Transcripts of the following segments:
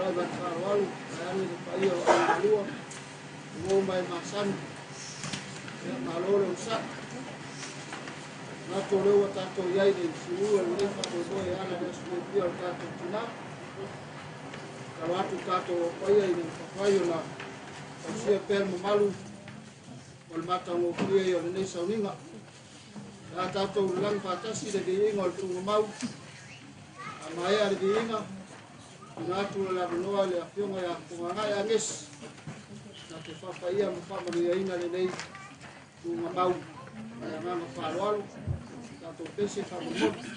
tulai ma le faaaloalo, vaeane le paia o aiga e lua, uo ma e masani. Ia, malo le onosai. Manatu o lea ua tatou i ai i le siuiu o lenei faamoemoe e ala i le aso fiafia o le tatou tina. Tatalo atu tatou o paia ina ia mafai ona tausia pea le mamalu o le matagofie o lenei sauniga. Pe a tatou lagi faatasi le viiga o le tuugamau, a maea le viiga, tuuina atu le avanoa i le afioga ia Pogagae Agesi na te faapaia ma faamanuiaina lenei tuugamau ma le agaga faaaloalo. Tatou pese faamolemole.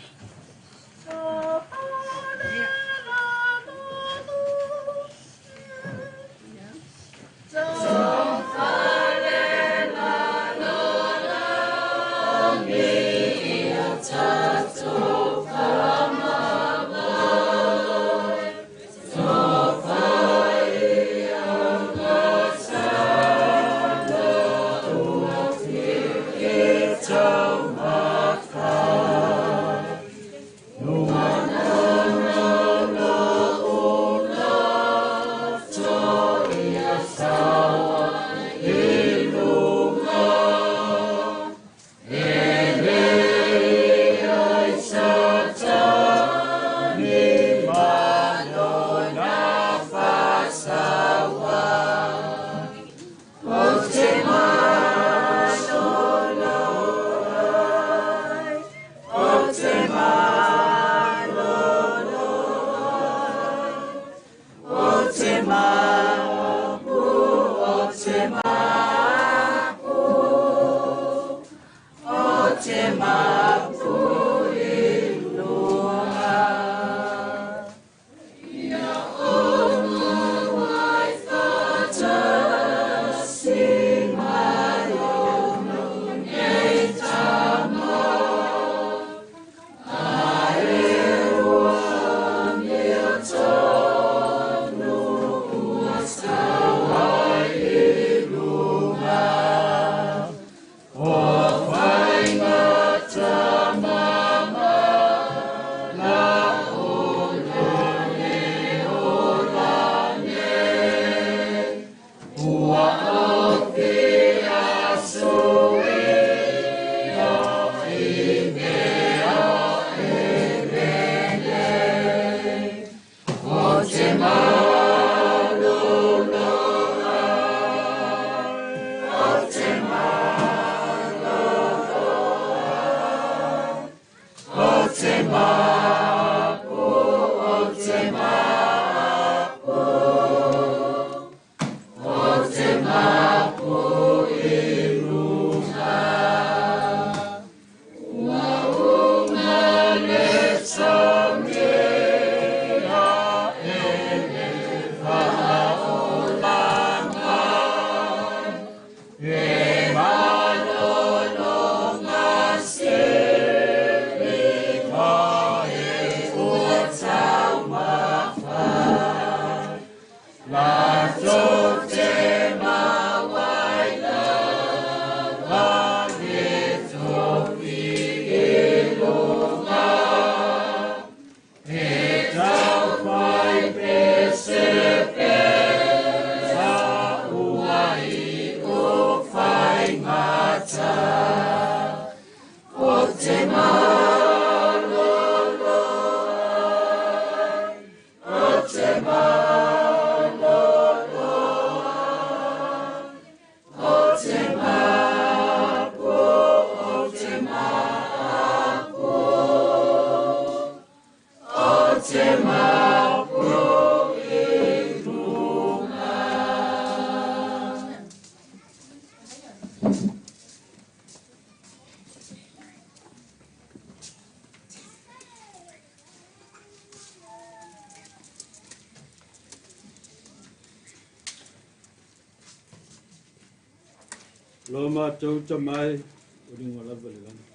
Lo matou tamai o luga lava le lagi.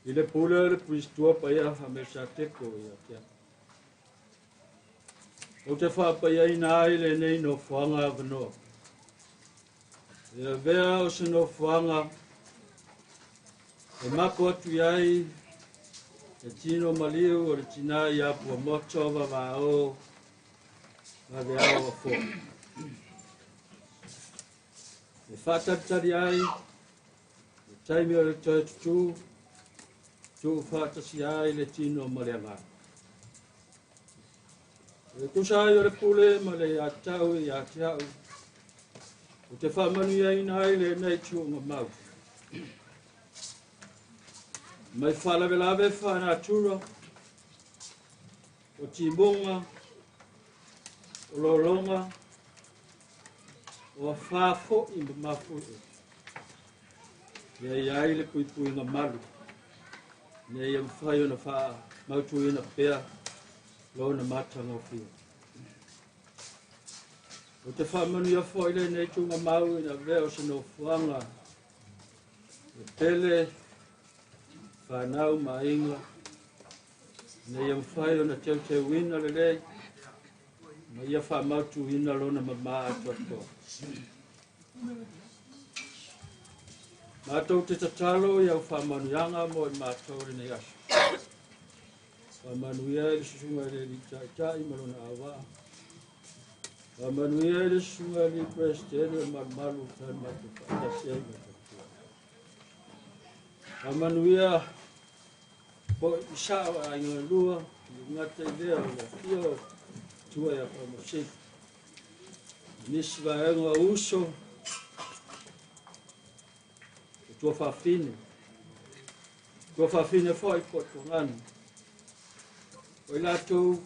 I le pule o le Puisitua paia a Melsateko ia te au. Ou te faapaiaina ai lenei nofoaga avanoa. E avea o se nofoaga e mako atu i ai Le tino maliu o le tinā ia Puamoto vavao vaveao afoa. E faatalitali ai le taimi o le toe tutū, tuufaatasia ai le tino ma le agaga. E tusa ai o le pule ma le iatau ia te au, ou te faamanuiaina ai lenei tuugamau. Mai faalavelave faanatura, o timuga, o lologa, o afā fo'i ma mafuie. Ia i ai le puipuiga malu, ina ia mafai ona faamautuina pea lona matagofie. Ou te faamanuia foi lenei tuugamau ina avea o se nofoaga e pele, fanau ma aiga, ina ia mafai ona teuteuina lelei, ma ia faamautuina lona mamā atoatoa. Matou te tatalo i au faamanuiaga mo i matou lenei aso. Faamanuia i le susuga i le Alii Taitai ma lona auvaa. Faamanuia i le susuga i le Peresetene o le malumalu sa matou faatasi ai ma tatua. Faamanuia foi i sao e aiga e lua, i le gata i lea o le afio o Tua ia Faamausili. Nisi vaega o uso, o tua faafine. Tua faafine foi po o tuaganu. O i latou,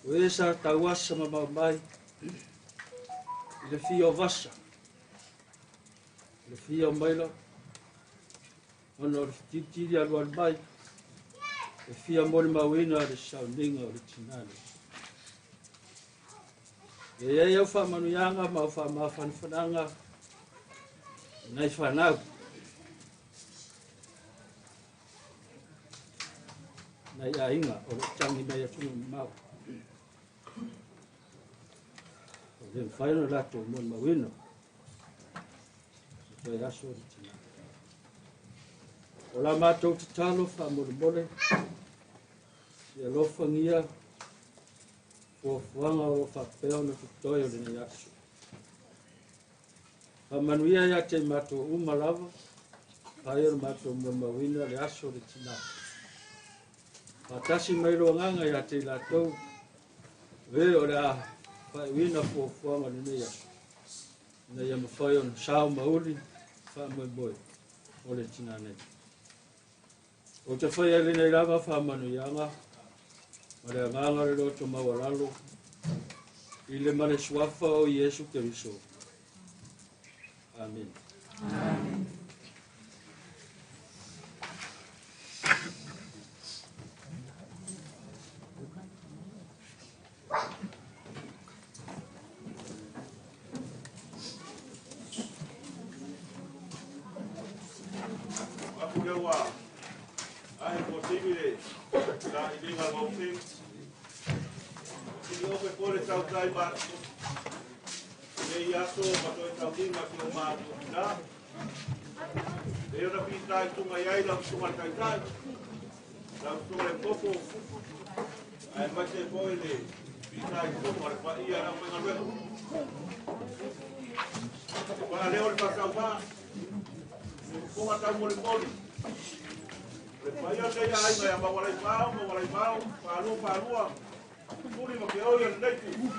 o e sa tauasa ma mau mai, i le fia o vasa, i le fia o maila, ona o le fetilitili alualu mai, e fia molimauina le sauniga o le tinā nei. E i ai au faamanuiaga ma au faamafanafanaga nai fanau. Nai aiga o lo o tagi mai atunuu mamao. O le mafai ona latou molimauina se toe aso o le tinā. O la matou tatalo faamolemole, se alofagia fuafuaga o lo o faapea ona totoe o lenei aso. Faamanuia ia te i matou uma lava, fai o le matou molimauina le aso o le tinā. Faatasi mai lo agaga ia te i latou, e o le a faaiuina fuafuaga o lenei aso, ina ia mafai ona sao mauli faamoemoe o le tinā nei. Ou te faia lenei lava faamanuiaga ma le agaga o le loto maualalo i le ma le suafa o Iesu Keriso. Amen. Amen. Aku lea ua ae fuasili le sailiga a le Maota. Sili ofe foi le tautai ma lenei aso ma toe tauniga si o matou tina. Pei ona fitaituga i ai lau susuga i le Taitai, lau susuga i le Koko, aemaise foi le fitaituga o le paia o le aufaigaluega. E faaleo le faatauvaa, fofoga taumolimoli, o le paia o lenei aiga ia Maualaivao, Maualaivao, Falua, Falua, Tuli ma Keoi o lenei itu.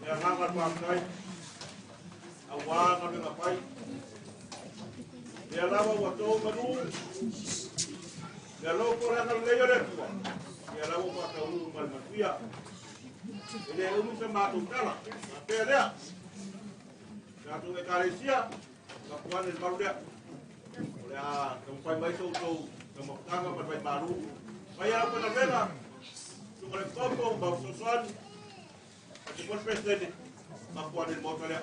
Le agaga o le faafetai, aua galuega fai. Lea lava ua tou manu, lea lou po le agalelei o le Atua, lea lava ua faataunuu ma le manuia. E le umi sa matou tala, faapea lea, tatou Ekalesia, tapuane le malu lea. O le a taumafai mai so outou taumafataga ma le vaimalu. Mai au faigaluega, susuga le Koko ma fesoasoani, aemaise foi le Peresetene, mapuane le Maota lea.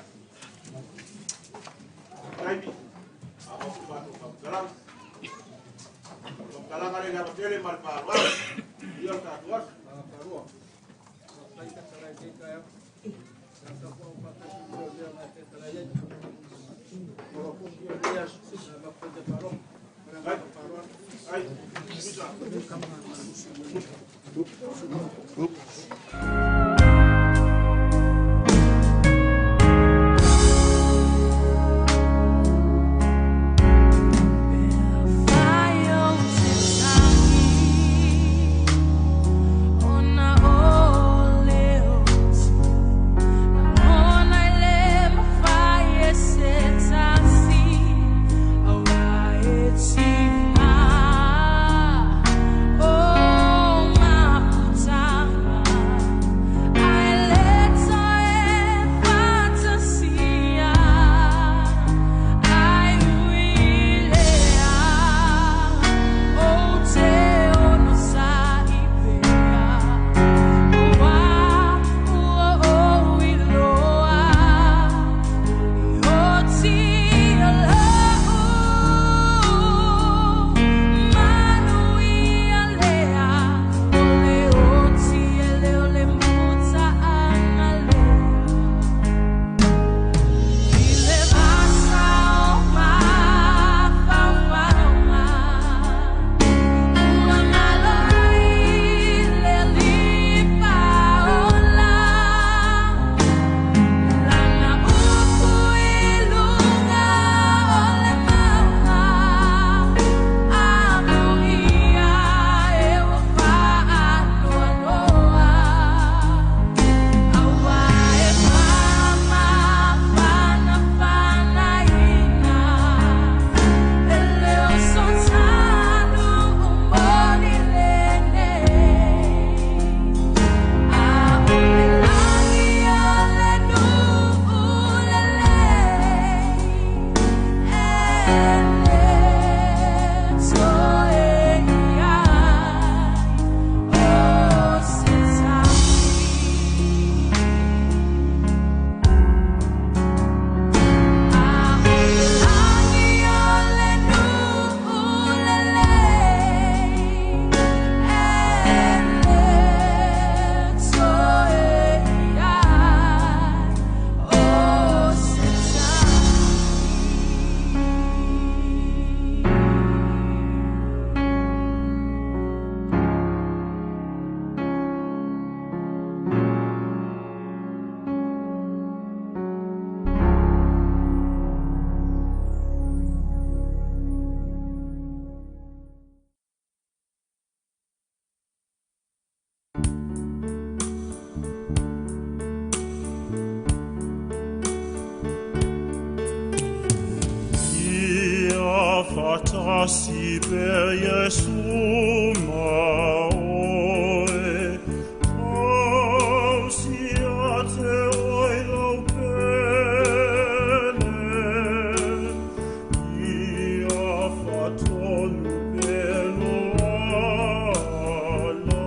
Taimi, faaauau se matou faamatalaga. O le faamatalaga lea i le ava tele ma le faaaloalo. Ia o le tatou aso. Faapalua. Faafetai fetalai i lenei taeao. Sa tapuai faatasi i lea mea na e fetalai ai. O lo fusi o lenei aso, na matou te faalogo. Ma le agaga faaaloalo. Ai, Misa. Oops. Oh, my Fatasi per Iesu ma oe, tausia te oi lau pele, ia fatonu pelo ala,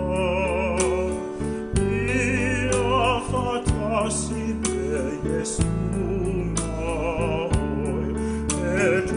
ia fatasi per Iesu ma oe, et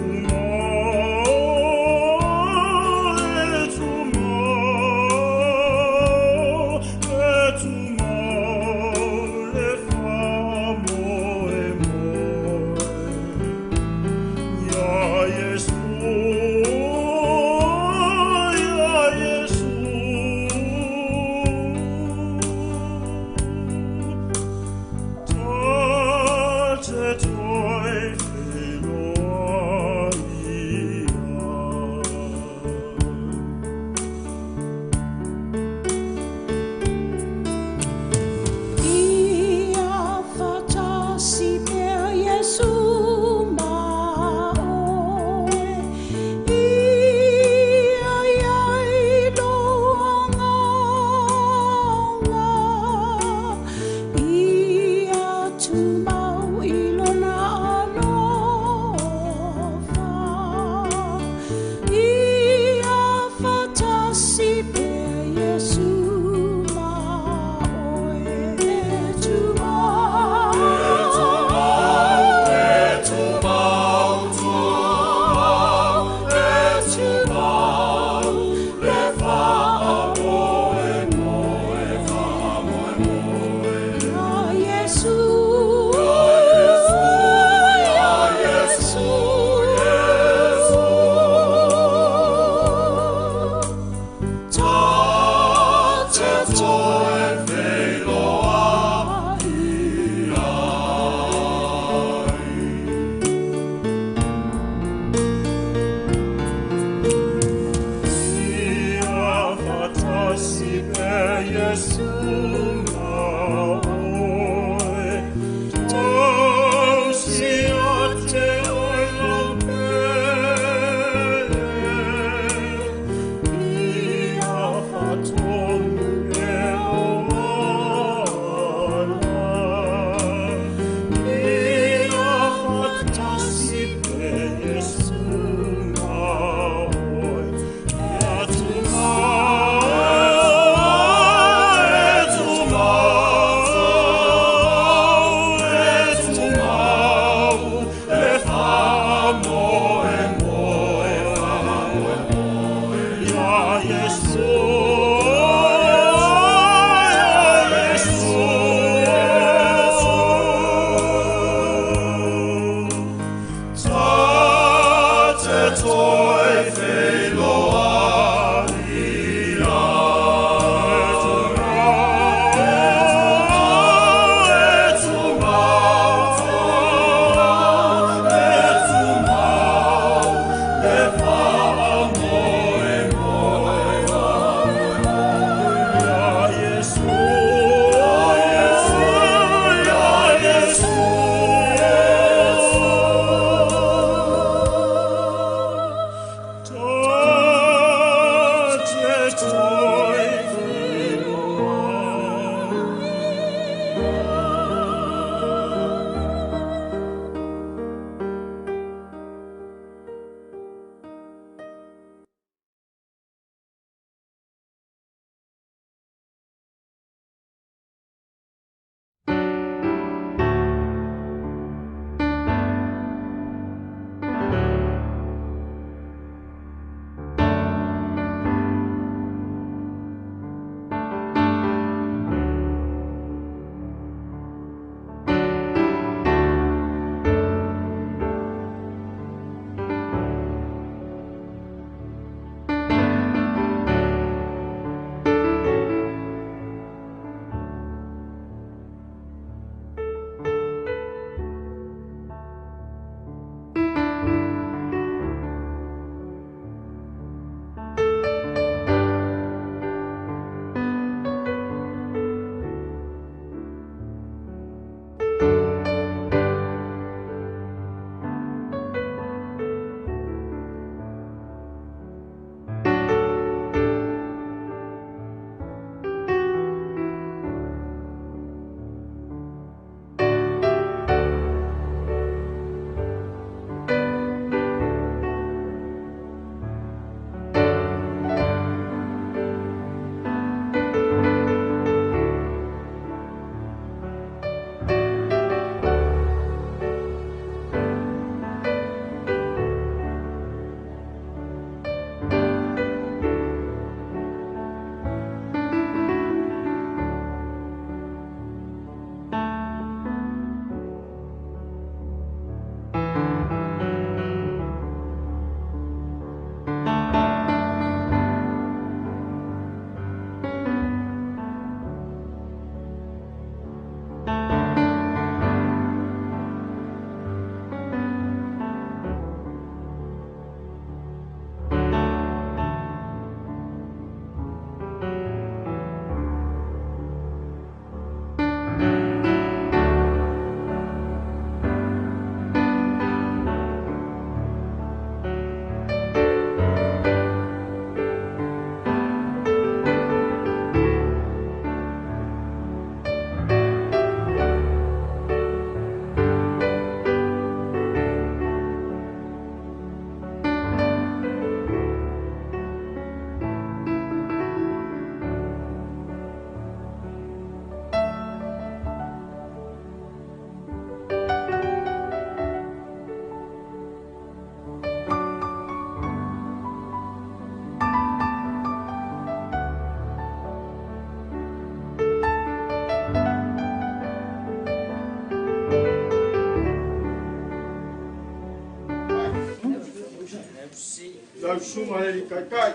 Lau susuga le taitai,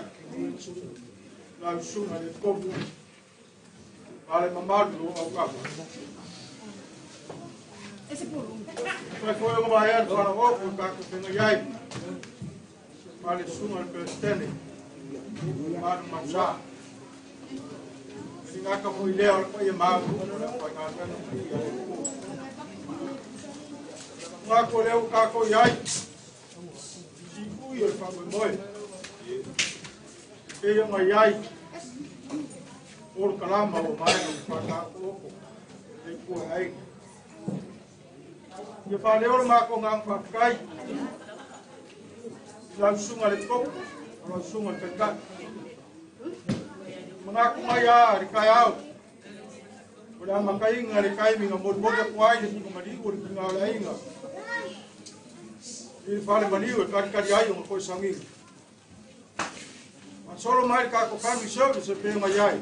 lau susuga le kopu, ma le mamalu o au kapa. Fai foi o mai atu ala opu i tātou whenga iai, ma le susuga le Presidente, ma le Mausa. Ngaka mo ile o pa ia mau o pa ngā mena i a le ku. Ngā ko leo ka ko iai. Si ui o le whamoemoe. Te ia mai ai. O le kalama o mai o whakako oko. Te kua ai. Ia whaleo le mako ngā whakakai. I lau sunga le koko. O lau sunga le kaikai. Mangaku mai a le kai au. O le amakainga le kaiminga molimoli aku ai le kinga maliu o le kinga o le aiga. I le fale maliu e kalikali ai o nga koe sagiga. Solo mai le kako family service e pe mai ai.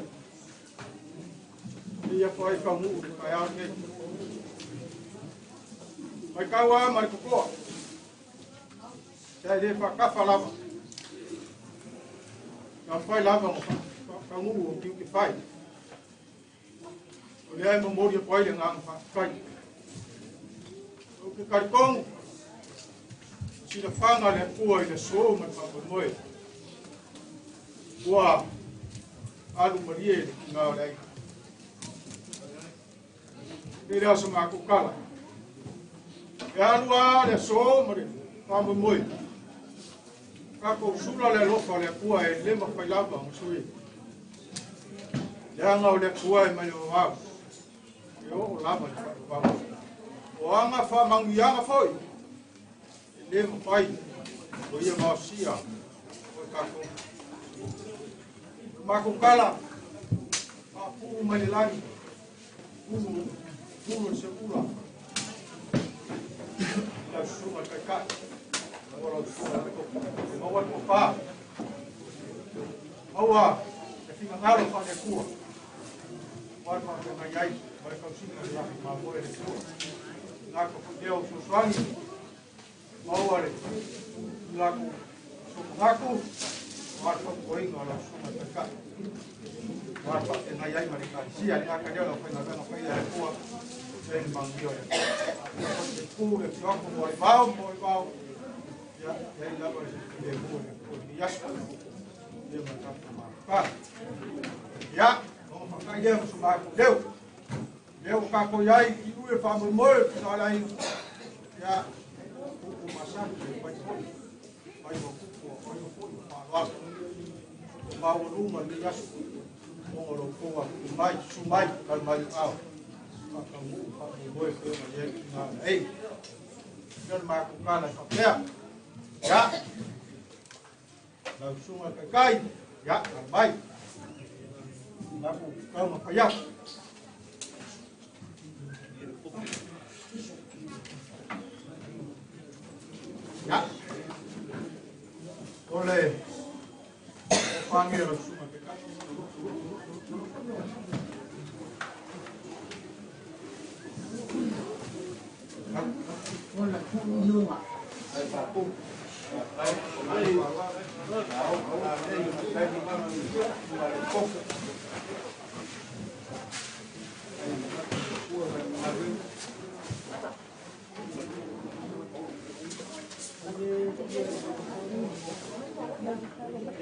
Ia ko ai ka mu le kai au nei. Mai kau a mai kokoa. Sai le whakafa lava. Ka whai lava mo ka ngu o ki ki whai. O le ai mo mori o pai le ngā whai. O ke karikong, sila whanga le pua i le so mai whamoemoe. Ua alu marie le ki ngā o le ai. Te lea sa mā kukala. E alu a le so ma le whamoemoe. Ka ko sula le lofa le pua e lema whai lava o sui. Le anga o le pua e mai o au. E o lava le whai O anga wha mangianga foi. E lema whai. O ia mausia. O kako. Mako kala. A puu mai le lagi. Pulu, pulu se ula. Lau sunga kai kai. O lau sunga le koko. Maua ko pā. Maua e whinga ngaro wha le kua. Wai wha te ngai ai. Wai kausinga le lahi mā moe le kua. Ngā ko leo sosoangi. Maua le lako sokungaku. Wai wha koinga o lau sunga kai kai. Wai wha te ngai ai ma le karisia. Le ngā leo lau whainga whainga whainga le kua. Te mangio le kua. Te kū le whiwako mo le vau, mo le vau. Ia, ia i lava le mua le kua ni aso. Ia ma tatou mā. Ia, o whakai lea mo sa mākou leo. Leo kako iai ki ue whamoemoe ki nā lai. Ia, kuku masani le pai foi. Pai o kuku o pai o foi o whaaloalo. O maua luma le aso. O ngā rau koa ku mai, su mai, kal mai ao. Whakangu, whamoemoe pe o mai ki ngā ei. Ia le mākou kāla i whapea. Ia, lau sunga kai kai. Ia, kal mai. Nāku kaunga pai aku. Ia. O le whangi o lau sunga kai kai. O le kuʻu.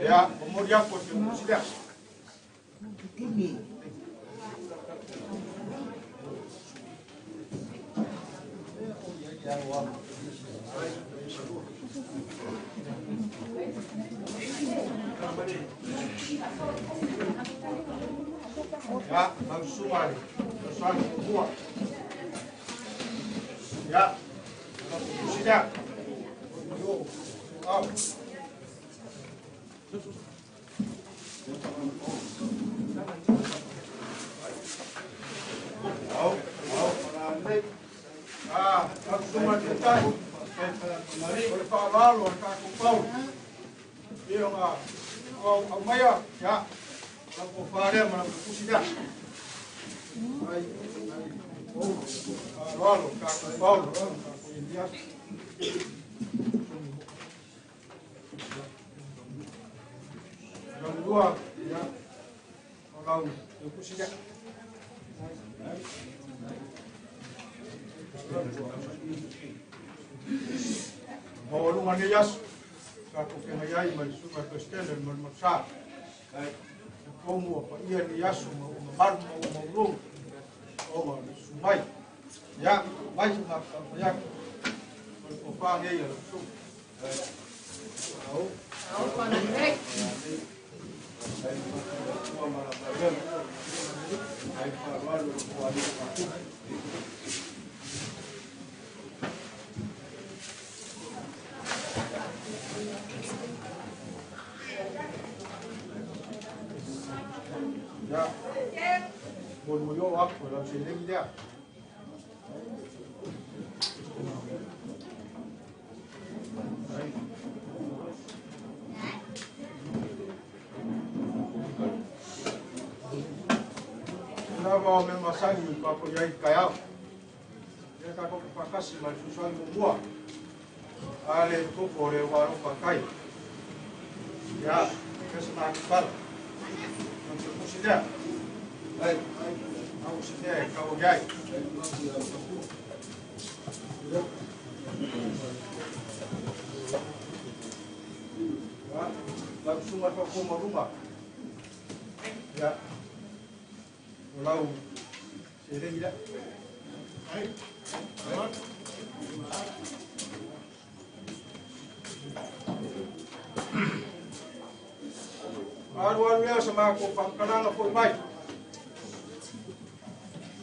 Ia, o mori aku o te umusilea. Ia, lau sunga le, lau sani mua. Ia, lau umusilea. Yo, au. Au, au, ah, lau sunga te tai. O le whaalalo o le kako pau. Ia ngā, au, au maia, ia, lau ko wharea ma lau kusi lea. Ai, ai, o, whaalalo, kako pau, kako Elias. Lau lua, ia, o lau kusi lea. Maua lunga nei aso, kako ke ngai ai mai sunga Kristene ma le matsa. E komu a pa ia ni aso ma uma mamalu ma ua maulō ona o le susu mai. Ia, mai se matou taumafai atu o le tofa nei a lau susuga. Ao. Ai ma ma la galuega. Ai faaaloalo i le alii ma tupu. Ia, molimoli oo atu e lau seleni lea. Lava o mea masani i papo i ai taeao. Ia tatou faatasi ma le fesoasoani muamua a le topo o le ua alofa kai. Ia, se matou tala. O se tusi lea. Ai, au se mea e tau ai. Ia, lau susuga le faafofoga luma. Ia, o lau seleni lea. Alu alu lea sa matou faamatalaga foi mai.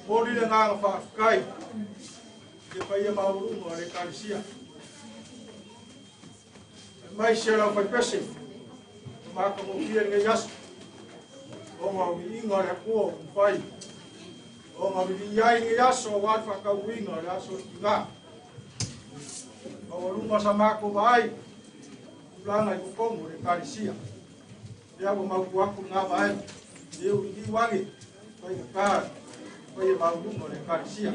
Momoli le agaga faafetai i le paia maualuga o le Ekalesia. Mai se lau faipese, o matagofie lenei aso, ona o viiga o le Atua ua mafai ona vivii ai lenei aso aua le faataunuuina o le aso o le tigā. Maualuga sa matou vaai, tulaga i totonu o le Ekalesia. Ia ua mautu atu lena vaega, e ui ane, faigata paia maualuga o le Ekalesia.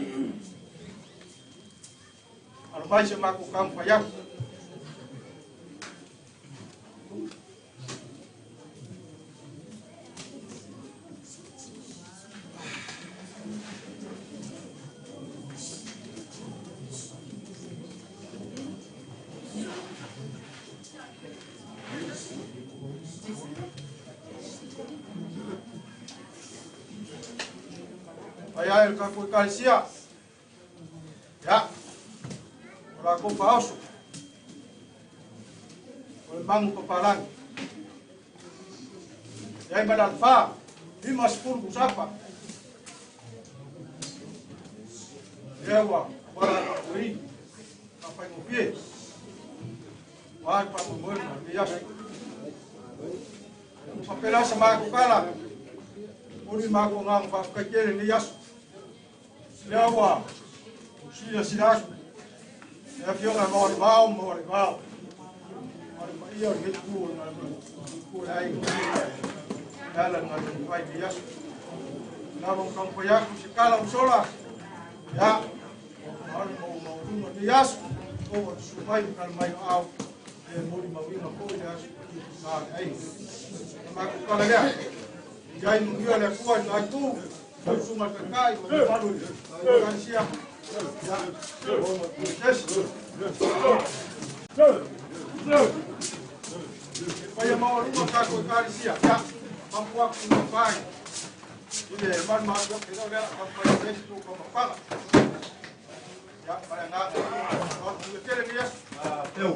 Alo mai se matou taumafai atu. Ai ai le tatou Ekalesia. Ia, o latou faaoso. O le magu papalagi. E ai ma le alafā, 50 kusapa. Lea ua wala ui, faafaigofie. Ua le faamoemoe ma lenei aso. Faapena sa matou tala, momoli matou agaga faafetai tele lenei aso. Lea ua silasila atu le afioga i Maoalivao ma Maoalivao. Ma le paia o lenei itu o le itu o le aiga. E ala i le galuega fai i lenei aso. Lava ua taumafai atu se tala ua sola. Ia, ua alu maualuga lenei aso. Ona o le susu mai ma tala mai o aao e molimauina foi le aso na le aiga. Na matou tala lea. Ia i manuia le Atua i lena itu. Lau susuga i le Taitai ma le mamalu i le Ekalesia. Ia, tesi. E paia maualuga tatou Ekalesia. Ia, mapu atu i mafai. I le malu malu atu lea lea, taumafai atu ai se tou taumafataga. Ia, ma le agaga. Manuia tele lenei aso. Teo.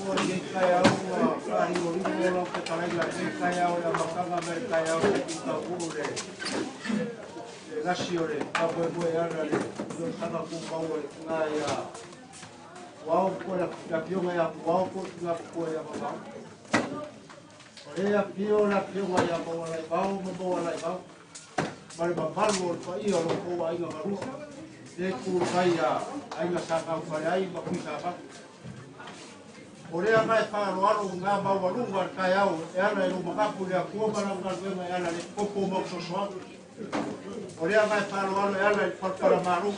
O lenei taeao ua faaligoligo lau fetalaiga i lenei taeao i le amataga ma le taeao se i taunuu le gasi o le faamoemoe e ala le lootaga tumau a le tina ia Puao po o le afioga ia Puao po o le tina matua ia Vavao. O lea afio le afioga ia Maualaivao ma Maualaivao ma le mamalu o le paia o lo outou aiga galue. Le tu mai ia aiga sa taufale ai ma Tuisamanu. O lea na e faaaloalo ngā maualuga le taeao e ala i lou magapu i le Atua ma lau galuega e ala i le popo ma usosoaga. O lea na e faaaloalo e ala i le palapala-malo.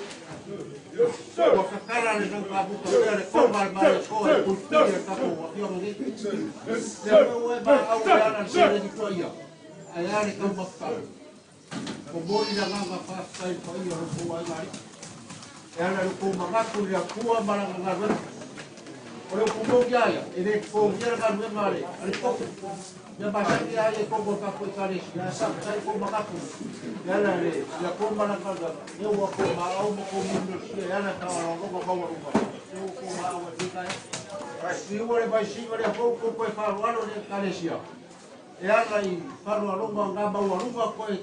Ua tatala le naukamuta pea le koma le malesoa e puipui e tatou afioga nei. Lea foi ua e valaau e ala le seleni paia, ae a le taumafataga. Momoli le agaga faafetai i le paia o lo outou aiga alii. E ala i lo outou manatu i le Atua ma lana galuega. O le upu moni lava ia, e le totogia le galuega a le poto. Ia masani lava ia i totonu o le tatou Ekalesia, ae faafetai tou manatu e ala i le tou malagaluega, lea ua tou maau ma tou milomilosila e ala i faaaloaloga maualuga, lea ua tou maau ai nei taeao. Liua le vaisiga lea foi ua tou toe faaaloalo i le Ekalesia e ala i faaaloaloga na maualuga toe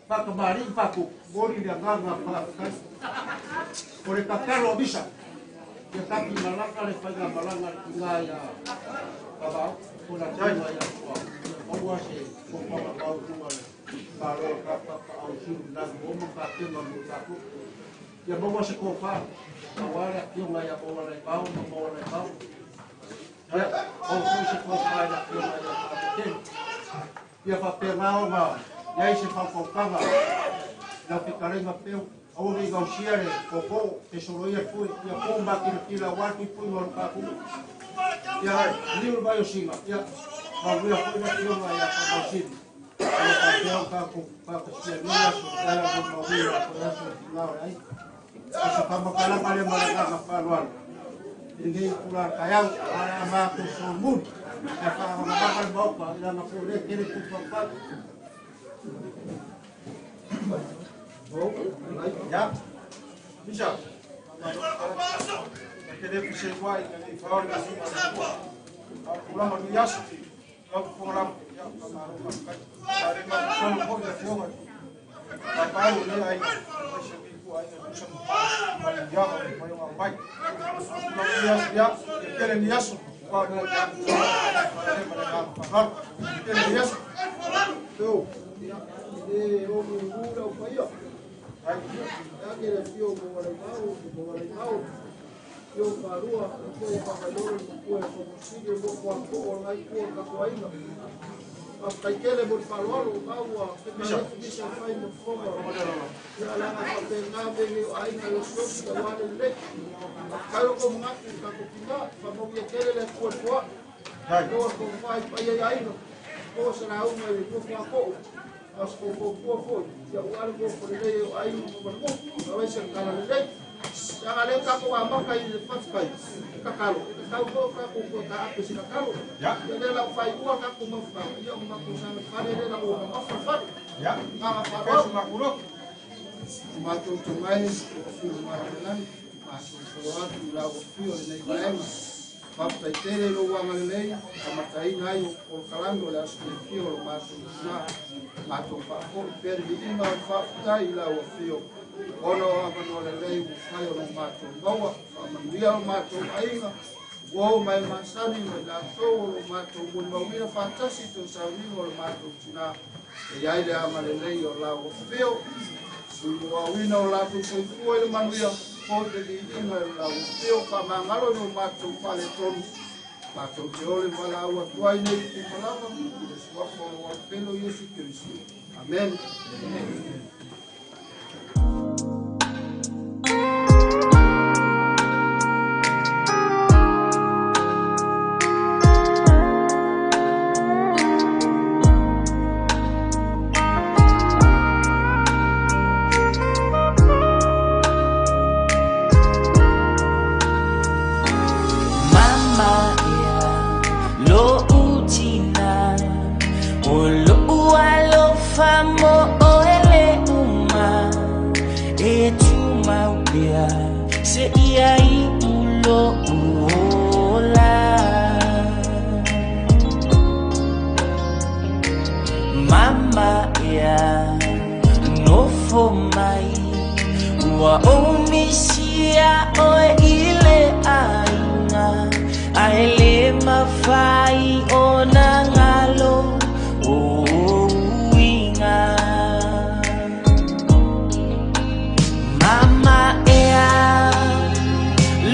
faatamalii ma faatupu, momoli le agaga faafetai. O le tatalo a Misa, ia tapi malaga le faigamalaga a le tina ia Vavao, po o le afioga ia Tua, ia maua se tofaga maualuga o le Malo o le Papapaausulu i lagi o ma tapena mo tatou. Ia maua se tofa, aua le afioga ia Maualaivao ma Maualaivao. Ia, maua foi se tofa i le afioga ia Faapetele. Ia faapena ona i ai se faautautaga i lau fetalaiga Peu, aua ne i gausia le tootoo pe soloia le pue, ia pu makilatila aua le puipuiga o le tatou. Ia, liu le vai o Sina, ia, manuia foi le afioga ia Faamausili. O lo faapea ona tatou faatasia i lenei aso, e ala i mauina o le aso o le tina o le aiga. O se faamatalaga lea ma le agaga faaaloalo i lenei itula taeao, ae o le a matou solomuli ae faaagamaga le Maota i lana foi lea tele tuufaufau. Ya. Misa. Te le pise ua i le fao le masuga le tua. A o tulaga o lenei aso, lau fofoga lava, ia, faamalo faafetai. Sa le matusonu foi le afioga i papau o lea aiga, aemaise o i aiga e tusa ma manuiaga o le mafai ona aumai. A o tulaga o lenei aso, ia, ia tele ni aso, aua o lea e le ma le agaga faaaloalo. Ia tele ni aso. Yo, ia, e le o ulu lau paia. Ai, ake le afio o Maualaivao, Maualaivao. Afio Falua, afio Faamailolo le matua e Faamausili, o nofo a too o lenai tua o le tatou aiga. Faafetai tele mo le faaaloalo, o ua fetalai misa e fai mo le fofoga. Ia leaga faapena mea nei o aiga e osiosi aua le lelei. Faafetai lo tou manatu i tatou tina, faamauia tele le Atua i le foai. Maua le tofa i paia i aiga, maua se lauga i le nofo a too. A o se tou fautua foi, ia ua le nofo lelei o aiga ma manu, aemaise le tala lelei. Leaga lea tatou amata i le faafetai, i tatalo, e tatau foi ona tatou toe taape i se tatalo. Ia lea la ua faaiua le tatou mafutaga, ia ona matou saga fale lea la ua mamafa le fale. Agaga faaaloalo. O matou tomai, o afio mai le lagi, matou folo atu i lau afio lenei vaega. Faafetai tele i lou agalelei, amataina ai o polokalame o le aso fiafia o lo matou tina. Matou faafoi pea le viiga o le faafetai i lau afio, ona o avanoa lelei ua mafai ona matou maua, faamanuia o matou aiga, uo mai masani ma i latou o lo matou molimauina faatasi i toe sauniga o le matou tina. E i ai le agalelei o lau afio, muamuaina o latou soifua i le manuia, foi le viiga i lau afio, faamagalo i lo matou faaletonu. Matou te ole valaau atu ai nei i malava i le suafa o lou Alopelo Iesu Keriso. Amen. Mama ia lo utina o lo alofa mo o ele uma e tu pea se ia i ulo uola. Mama ia nofo mai ua o misia oe i le aiga ae le mafai ona galo o uiga. Mama ea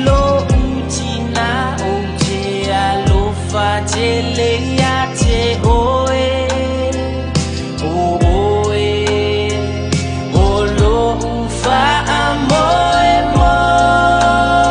lo utina ou te alofa tele ia te oe o oe o lo uwha a moe moe.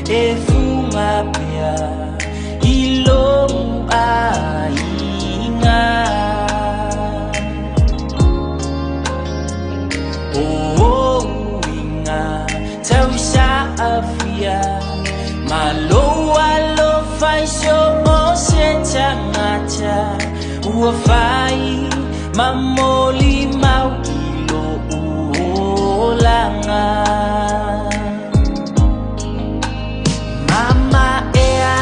E funga pea i lou aiga. O uiga tausaafia ma lou alofa i so o se tagata ua fai ma molimau i lo'u olaga. Mama ea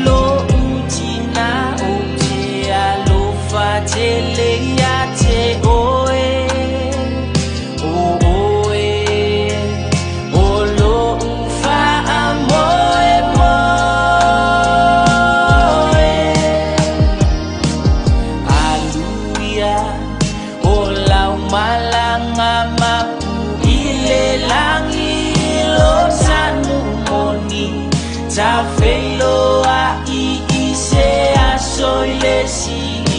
lo'u tina ou te alofa tele ia te oe. O oe o lo'u faamoemoe. Aluia o lau malaga mapu i le lagi lo tanu moni tafeiloa'i i se aso i le si.